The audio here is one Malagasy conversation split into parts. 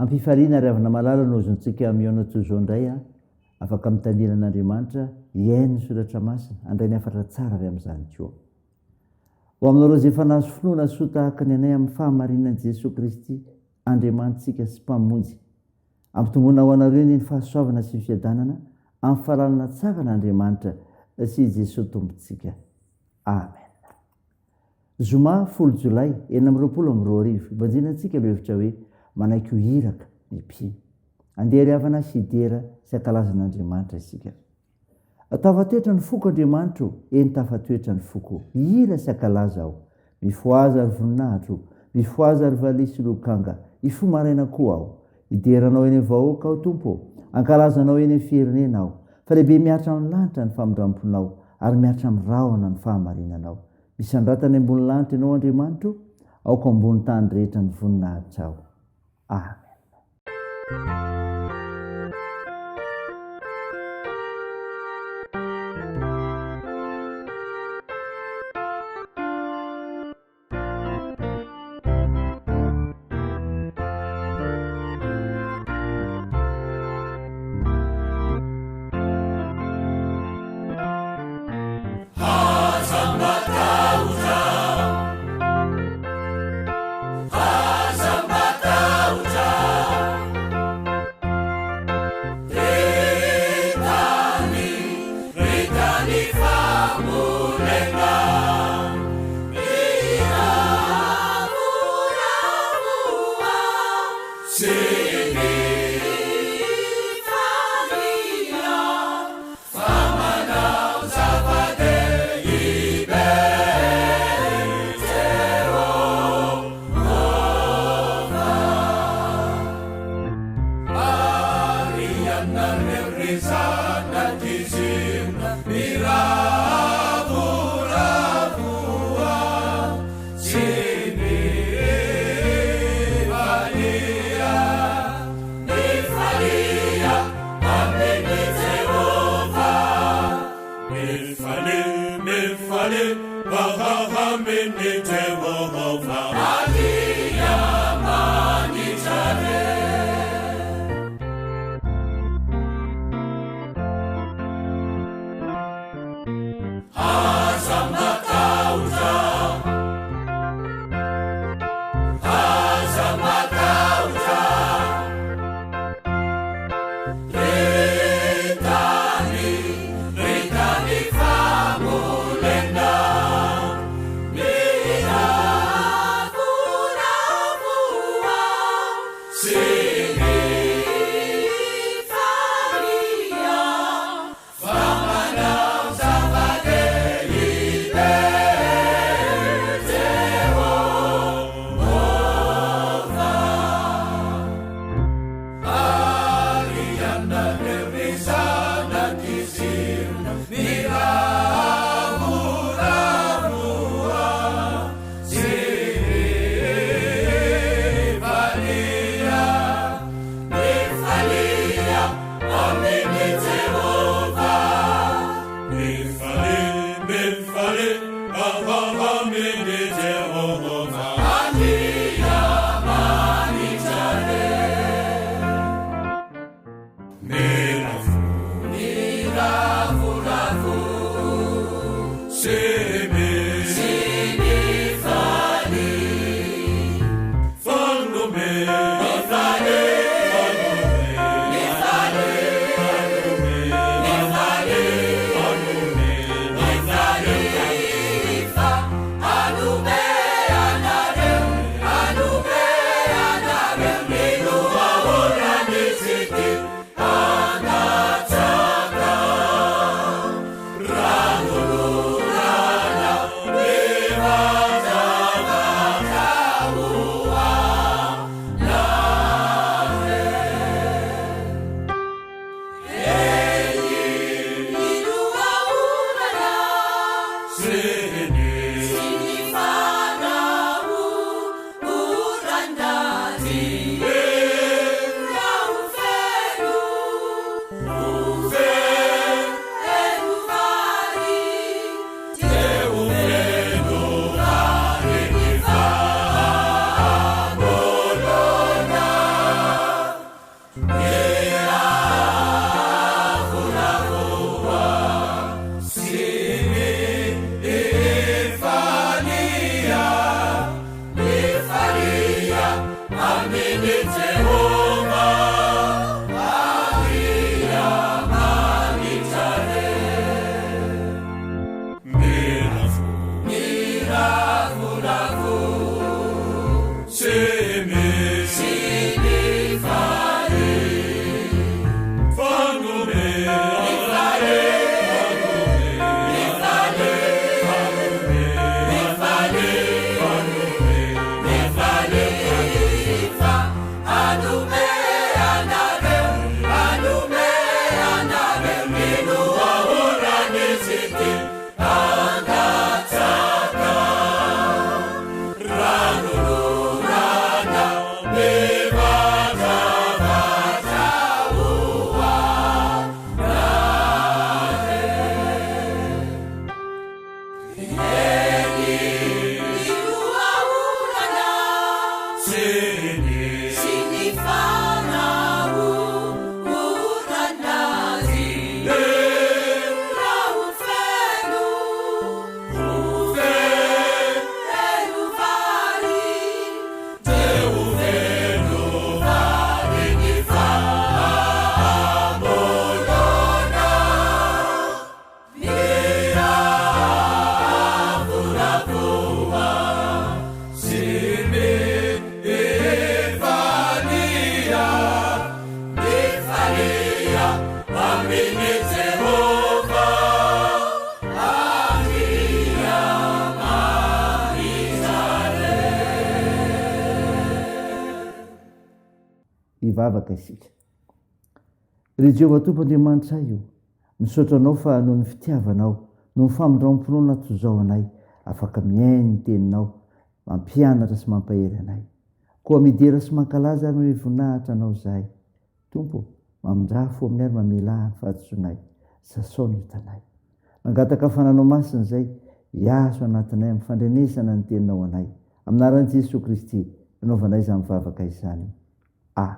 Am-pifaliana ry havana malala no azontsika mihaona toy izao indray an, afaka mitanila an'Andriamanitra, hihaino ny Soratra Masina, handray ny hafatra tsara avy amin'izany koa. Ho aminareo izay efa nahazo finoana soa tahaka ny anay amin'ny fahamarinan'i Jesoa Kristy Andriamanitsika sy Mpamonjy. Ampitomboina ho anareo anie ny fahasoavana sy ny fiadanana amin'ny fahalalana tsara an'Andriamanitra sy i Jesoa Tompontsika. Amen. Zoma folo jolay 2026, Ibanjinantsika ireo hevitra hoe manaiky ho iraka ny mpino. Andeha ry havana hidera sy hankalaza an'Andriamanitra isika. Tafatoetra ny foko Andriamanitra o, eny tafatoetra ny foko. Hihira sy hankalaza aho. Mifohaza ry voninahitro o, mifohaza ry valiha sy lokanga, hifoha maraina koa aho. Hidera Anao eny amin'ny vahoaka aho Tompo ô, hankalaza Anao eny amin'ny firenena aho. Fa lehibe mihatra amin'ny lanitra ny famindram-ponao, ary mihatra amin'ny rahona ny fahamarinanao. Misandrata any ambony lanitra Ianao Andriamanitra o, aoka ambony tany rehetra ny voninahitrao. Amen. Aza matahotra, aza matahotra, ry tany, ry tany fambolena. Miravoravoa sy mifalia. Fa manao zava-dehibe Jehovah. Ary ianareo ry zanak'i Ziona, miravoravoa sy mifalia. Mifalia amin'i Jehovah. Mifalia, mifalia, amin'i Jehovah. Alia manitra re. Aza matahotra, aza matahotra, ry tany, ry tany fambolena, miravoravoa. Hivavaka isika. Ry Jehovah Tompo Andriamanitray o, misaotra Anao fa noho ny fitiavanao, noho ny famindram-ponao natozao anay, afaka mihaino ny Teninao, mampianatra sy mampahery anay. Koa midera sy mankalaza ary manome voninahitra Anao izahay. Tompo o, mamindrà fo aminay ary mamelà ny fahadisoanay, sasao ny otanay. Mangataka fananao masina izay, hiaso anatinay amin'ny fandrenesana ny Teninao anay. Amin'ny anaran'i Jesoa Kristy, nanaovanay izany vavaka izany. Amen.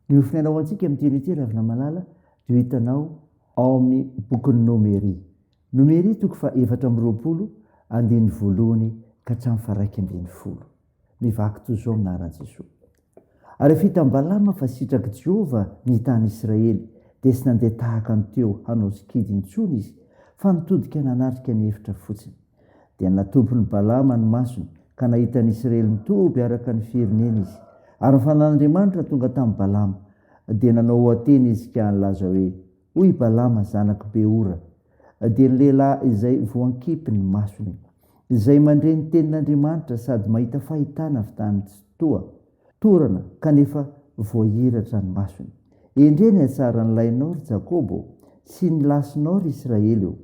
Ny hofonaina ho antsika amin'ity anio ity, Ravina Malala, dia ho hitanao ao amin'ny bokin'ny Nomery. Nomery toko faha 24, andininy voalohany ka hatramin'ny faha-11. Mivaky toy izao amin'ny anaran'i Jesoa. Ary rehefa hitan'i Balama fa sitrak'i Jehovah ny tany Israely, dia tsy nandeha tahaka ny teo hanao sikidy intsony izy, fa nitodika nanatrika ny efitra fotsiny. Dia natompin'i Balama ny masony, ka nahita an'i Israely nitoby araka ny fireneny izy. Ary ny fanan'Andriamanitra tonga tamin'i Balama, dia nanao oha-teny izy ka nilaza hoe, Hoy i Balama zanak'i Beora, dia ny lehilahy izay voankipy ny masony, izay mandre ny tenin'Andriamanitra sady mahita fahitana avy tany Tsitoha, torana kanefa voahiratra ny masony. Endrey ny hatsaran'ny lainao, ry Jakoba ô, sy ny lasinao, ry Israely ô!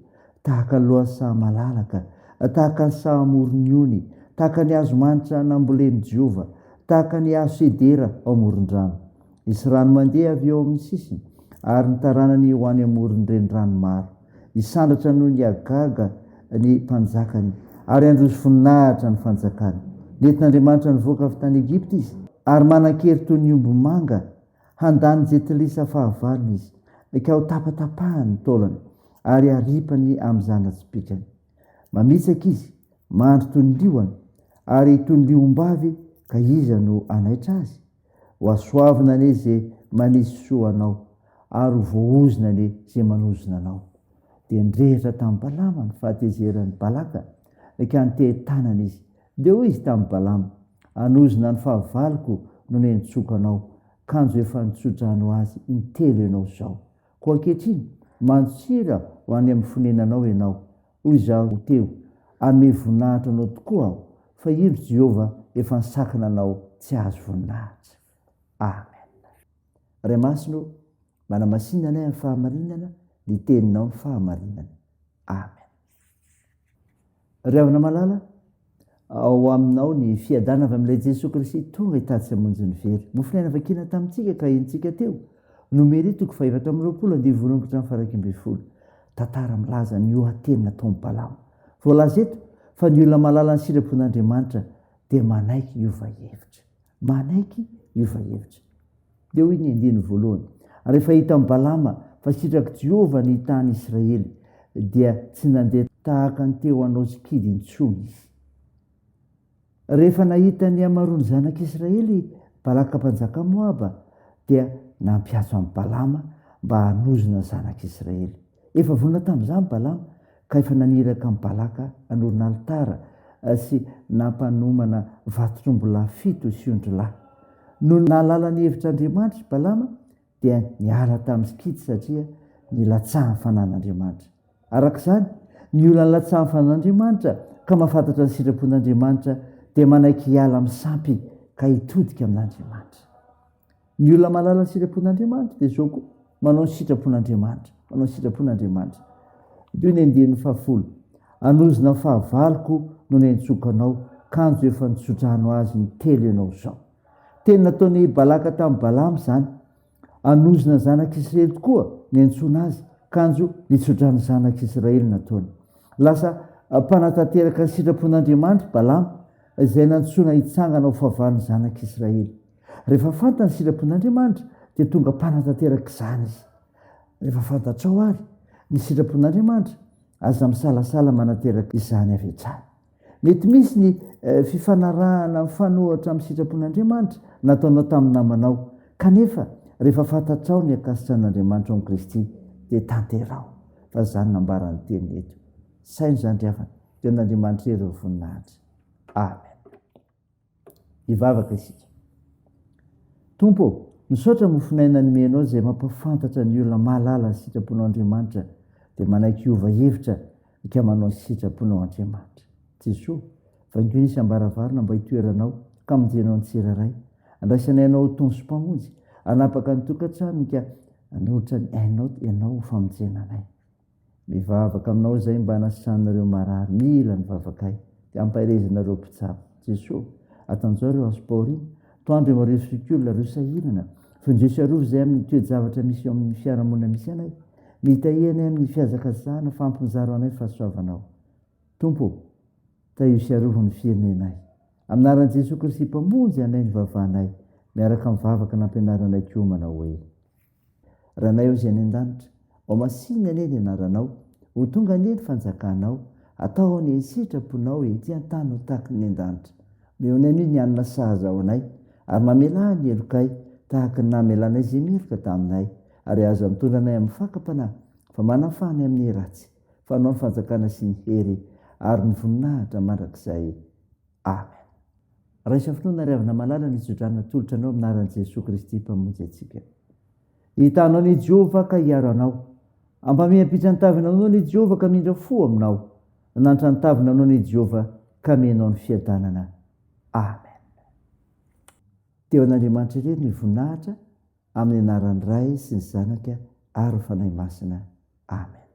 Tahaka ny lohasaha malalaka, tahaka ny saha amoron'ny ony, tahaka ny hazo manitra nambolen'i Jehovah, tahaka ny hazo sedera ao amoron-drano. Hisy rano mandeha avy eo amin'ny sisiny, ary ny taranany ho any amoron'ny renirano maro. Hisandratra noho ny hagaga ny mpanjakany, ary handroso voninahitra ny fanjakany. Nentin'Andriamanitra nivoaka avy tany Egypta izy, ary manan-kery toy ny ombimanga handany jentilisa fahavalony izy, ka hotapatapahany ny taolany, ary haripany amin'ny zana-tsipìkany. Mamitsaka izy, mandry toy ny liona, ary toy ny liom-bavy, ka iza no hanaitra azy? Ho hasoavina anie ze manisy soa anao, ary ho voaozona anie ze manozona anao. Dia nirehitra tamin'i Balama ny fahatezeran'i Balaka, ka nitehi-tanana izy. Dia hoy izy tamin'i Balama, Hanozona ny fahavaloko no niantsoako anao, kanjo efa nitso-drano azy intelo ianao izao. Koa ankehitriny, mandosira ho any amin'ny fonenanao ianao, Hoy izaho teo, Hanome voninahitra anao tokoa aho, fa indro Jehovah efa nisakana anao tsy hahazo voninahitra. Amen. Ray Masina ô, manamasina anay amin'ny fahamarinana, ny Teninao ny fahamarinana. Amen. Ry havana malala, Ao aminao ny fiadanana avy amin'ilay Jesoa Kristy tonga hitady sy hamonjy ny very. Mofon'aina vakiana tamintsika ka henontsika teo. Nomery toko faha-24 andivo voalohany ka hatramin'ny faha-11. Tantara milaza ny oha-teny nataon'i Balama. Voalaza eto fa ny olona mahalala ny sitrapon'Andriamanitra dia manaiky hiova hevitra. Manaiky hiova hevitra. Dia hoy ny andininy voalohany, Ary rehefa hitan'i Balama fa sitrak'i Jehovah ny tany Israely, dia tsy nandeha tahaka ny teo hanao sikidy intsony izy. Rehefa nahita ny hamaroan'ny zanak'Israely i Balaka mpanjaka Moaba, dia nampiantso an'i Balama mba hanozona ny zanak'Israely. Efa vonona tamin'izany Balama, ka efa naniraka an'i Balaka hanorina alitara sy nampanomana vatotr'ombilahy fito sy ondrilahy. Nony nahalala ny hevitr'Andriamanitra i Balama, dia niala tamin'ny sikidy satria nilatsahan'ny fanan'Andriamanitra. Araka izany, ny olona nilatsahan'ny fanan'Andriamanitra ka mahafantatra ny sitrapon'Andriamanitra dia manaiky hiala amin'ny sampy ka hitodika amin'Andriamanitra. Ny olona mahalala ny sitrapon'Andriamanitra dia izao koa, manao ny sitrapon'Andriamanitra, manao ny sitrapon'Andriamanitra. Dia ny andininy fahafolo, Hanozona ny fahavaloko no niantsoako anao, kanjo efa nitsodrano azy intelo ianao izao. Teny nataon'i Balaka tamin'i Balama izany. Hanozona ny zanak'Israely tokoa niantsoana azy, kanjo nitsodrano ny zanak'Israely nataony. Lasa mpanatanteraka ny sitrapon'Andriamanitra i Balama, izay nantsoina hitsangana ho fahavalon'ny zanak'Israely. Rehefa fantany ny sitrapon'Andriamanitra, dia tonga mpanatanteraka izany izy. Rehefa fantatrao àry ny sitrapon'Andriamanitra, aza misalasala manateraka izany avy hatrany. Mety misy ny eh, fifanarahana mifanohitra amin'ny sitrapon'Andriamanitra nataonao tamin'ny namanao, kanefa rehefa fantatrao ny ankasitrahan'Andriamanitra ao amin'i Kristy, dia tanteraho fa izany nambaran'ny teniny eto. Saino izany ry havana, dia an'Andriamanitra irery ny voninahitra. Amen. Hivavaka isika. Tompo ô, misaotra mofon'aina nomenao izay mampahafantatra ny olona mahalala ny sitraponao Andriamanitra dia manaiky hiova hevitra ka manao ny sitraponao Andriamanitra. Jesoa, vangio ny isam-baravarana mba hitoeranao ka hamonjenao ny tsirairay. Andraisanay Anao ho Tompo sy Mpamonjy, hanapaka ny tokantranony ka hanolotra ny ainao Ianao ho famonjena anay. Mivavaka aminao izay mba hanasitranareo marary mila ny vavakay dia ampaherezina ireo mpitsabo. Jesoa, atanjao ireo azom-pahoriana, toandro eo ireo zokiolona, ireo sahirana, vonjeo sy arovy izay amin'ny toe-javatra misy eo amin'ny fiarahamonina misy anay. Mitahia anay amin'ny fihazakazahana fa ampinjaro anay ny fahasoavanao. Tompo ô, tahio sy arovy ny firenenay. Amin'ny anaran'i Jesoa Kristy Mpamonjy anay ny vavahanay, miaraka amin'ny vavaka nampianaranay koa manao hoe. Ranay ô izay any an-danitra, ho masinina anie ny anaranao, ho tonga anie ny fanjakanao, atao anie ny sitraponao ety an-tany ho tahaky ny any an-danitra. Omeo anay anio ny hanina sahaza ho anay, ary mamelà ny helokay, tahaka ny namelanay izay meloka taminay, ary aza mitondra anay amin'ny fakam-panahy, fa manafaha anay amin'ny ratsy, fa Anao ny fanjakana sy ny hery ary ny voninahitra mandrakizay. Amen. Raiso amin'ny finoana ry havana malala ny tsodrano atolotra anao amin'ny anaran'i Jesoa Kristy Mpamonjy antsika. Hitanao ny Jehovah ka hiaro anao. Ampamiham-pitran-tavina anao ny Jehovah ka mindra fo aminao. Nanantran-tavina anao ny Jehovah ka amenao ny fiadanana. Amen. Teo an'Andriamanitra irery ny voninahitra amin'ny anaran'ny Ray sy ny Zanaka ary ny Fanahy Masina. Amen.